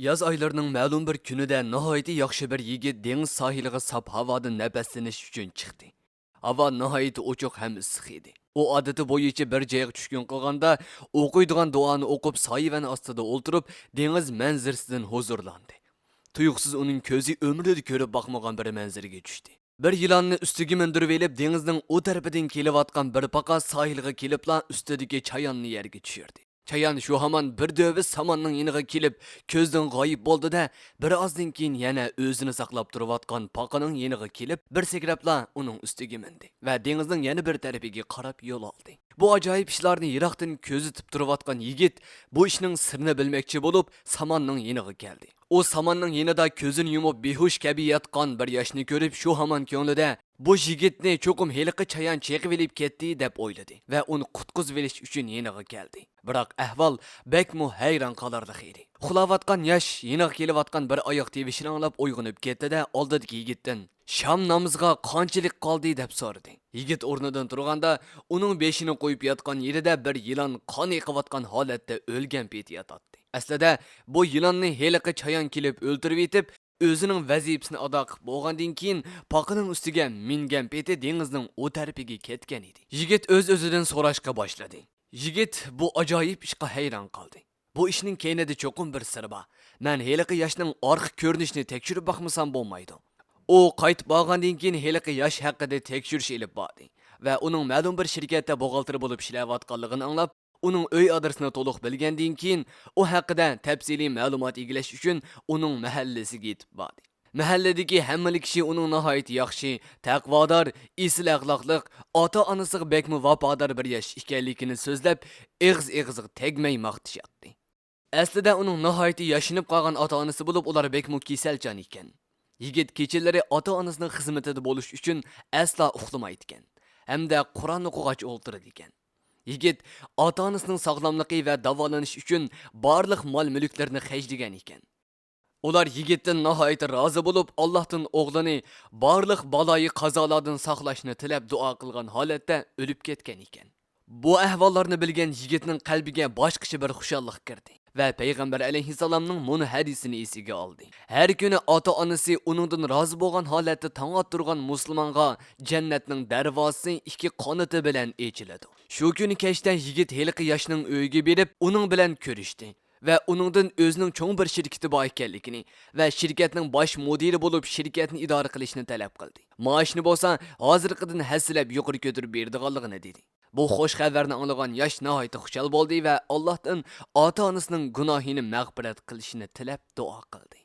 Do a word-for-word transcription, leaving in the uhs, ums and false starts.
ياز ئايلىرىنىڭ مەلۇم بىر كۈنىدە ناھايىتى ياخشى بىر يىگىت دېڭىز ساھىلىغا ساپ ھاۋادىن نەپەسلىنىش ئۈچۈن چىقتى. ھاۋا ناھايىتى ئوچۇق ھەم ئىسسىق ئىدى. ئۇ ئادىتى بويىچە بىر جايغا چۈشكۈن قىلغاندا، ئوقۇيدىغان دۇئانى ئوقۇپ، سايىۋەن ئاستىدا ئولتۇرۇپ، دېڭىز مەنزىرىسىدىن ھۇزۇرلاندى. تۇيۇقسىز ئۇنىڭ كۆزى ئۆمرىدە كۆرۈپ باقمىغان بىر مەنزىرىگە چۈشتى. بىر يىلاننى ئۈستىگە مىندۈرۈۋېلىپ، دېڭىزنىڭ ئۇ تەرىپىدىن كېلىۋاتقان بىر پاقا ساھىلغا كېلىپلا، ئۈستىدىكى چاياننى يەرگە چۈشۈردى. چايان شۇ ھامان بىر دۆۋە ساماننىڭ يېنىغا كېلىپ، كۆزدىن غايىب بولدى-دە، بىر ئازدىن كېيىن يەنە ئۆزىنى ساقلاپ تۇرۇۋاتقان پاقىنىڭ يېنىغا كېلىپ، بىر سەكرەپلا ئۇنىڭ ئۈستىگە مىندى ۋە دېڭىزنىڭ يەنە بىر تەرىپىگە قاراپ يول ئالدى. بۇ ئاجايىپ ئىشلارنى يىراقتىن كۆزىتىپ تۇرۇۋاتقان يىگىت بۇ ئىشنىڭ سىرىنى بىلمەكچى بولۇپ، ساماننىڭ يېنىغا كەلدى. ئۇ ساماننىڭ يېنىدا كۆزىنى يۇمۇپ، بىھۇش كەبى ياتقان بىر ياشنى كۆرۈپ، شۇ ھامان كۆڭلىدە، «بۇ يىگىتنى چوقۇم ھېلىقى چايان چېقىۋېلىپ كەتتى» دەپ ئويلىدى ۋە ئۇنى قۇتقۇزۇۋېلىش ئۈچۈن يېنىغا كەلدى. بىراق ئەھۋال بەكمۇ ھەيران قالارلىق ئىدى. ئۇخلاۋاتقان ياش يېنىغا كېلىۋاتقان بىر ئاياق تىۋىشىنى ئاڭلاپ ئويغىنىپ كەتتى-دە، ئالدىدىكى يىگىتتىن، «شام نامىزىغا قانچىلىك قالدى؟» دەپ سورىدى. يىگىت ئورنىدىن تۇرغاندا، ئۇنىڭ بېشىنى قويۇپ ياتقان يېرىدە بىر يىلان قان ئېقىۋاتقان ھالەتتە ئۆلگەن پېتى ياتاتتى. ئەسلىدە، بۇ يىلاننى ھېلىقى چايان كېلىپ ئۆلتۈرۈۋېتىپ، ئۆزىنىڭ ۋەزىپىسىنى ئادا قىلىپ بولغاندىن كېيىن، پاقىنىڭ ئۈستىگە مىنگەن پېتى دېڭىزنىڭ ئۇ تەرىپىگە كەتكەن ئىدى. يىگىت ئۆز-ئۆزىدىن سوراشقا باشلىدى. يىگىت بۇ ئاجايىپ ئىشقا ھەيران قالدى. «بۇ ئىشنىڭ كەينىدە چوقۇم بىر سىر بار. مەن ھېلىقى ياشنىڭ ئارقا كۆرۈنۈشىنى تەكشۈرۈپ باقمىسام بولمايدۇ.» ئۇ قايتىپ بارغاندىن كېيىن ھېلىقى ياش ھەققىدە تەكشۈرۈش ئېلىپ باردى ۋە ئۇنىڭ مەلۇم بىر شىركەتتە بوغالتىر بولۇپ ئىشلەۋاتقانلىقىنى ئاڭلاپ، ئۇنىڭ ئۆي ئادرېسىنى تولۇق بىلگەندىن كېيىن، ئۇ ھەققىدە تەپسىلىي مەلۇمات ئىگىلەش ئۈچۈن ئۇنىڭ مەھەللىسىگە يېتىپ باردى. مەھەللىدىكى ھەممىلا كىشى ئۇنىڭ ناھايىتى ياخشى، تەقۋادار، ئېسىل ئەخلاقلىق، ئاتا-ئانىسىغا بەكمۇ ۋاپادار بىر ياش ئىكەنلىكىنى سۆزلەپ، ئېغىز-ئېغىزغا تەگمەي ماختىشاتتى. ئەسلىدە ئۇنىڭ ناھايىتى ياشىنىپ قالغان ئاتا-ئانىسى بولۇپ، ئۇلار بەكمۇ كېسەلچان ئىكەن. يىگىت كېچىلىرى ئاتا-ئانىسىنىڭ خىزمىتىدە بولۇش ئۈچۈن ئەسلا ئۇخلىمايدىكەن ھەمدە قۇرئان ئوقۇغاچ ئولتۇرىدىكەن. يىگىت ئاتا-ئانىسىنىڭ ساغلاملىقى ۋە داۋالىنىش ئۈچۈن بارلىق مال-مۈلۈكلىرىنى خەجلىگەن ئىكەن. ئۇلار يىگىتتىن ناھايىتى رازى بولۇپ، ئاللاھتىن ئوغلىنى بارلىق بالايى قازالاردىن ساقلاشنى تىلەپ دۇئا قىلغان ھالەتتە ئۆلۈپ كەتكەن ئىكەن. بۇ ئەھۋاللارنى بىلگەن يىگىتنىڭ قەلبىگە باشقىچە بىر خۇشاللىق كىردى ۋە پەيغەمبەر ئەلەيھىسسالامنىڭ مۇنۇ ھەدىسىنى ئېسىگە ئالدى: «ھەر كۈنى ئاتا-ئانىسى ئۇنىڭدىن رازى بولغان ھالەتتە تاڭ ئاتتۇرغان مۇسۇلمانغا جەننەتنىڭ دەرۋازىسى ئىككى قانىتى بىلەن ئېچىلىدۇ.» شۇ كۈنى كەچتە يىگىت ھېلىقى ياشنىڭ ئۆيىگە بېرىپ، ئۇنىڭ بىلەن كۆرۈشتى ۋە ئۇنىڭدىن ئۆزىنىڭ چوڭ بىر شىركىتى بار ئىكەنلىكىنى ۋە شىركەتنىڭ باش مۇدىرى بولۇپ، شىركەتنى ئىدارە قىلىشنى تەلەپ قىلدى. مائاشنى بولسا ھازىرقىدىن ھەسسىلەپ يۇقىرى كۆتۈرۈپ بېرىدىغانلىقىنى دېدى. بۇ خۇش خەۋەرنى ئاڭلىغان ياش ناھايىتى خۇشال بولدى ۋە ئاللاھتىن ئاتا-ئانىسىنىڭ گۇناھىنى مەغپىرەت قىلىشىنى تىلەپ دۇئا قىلدى.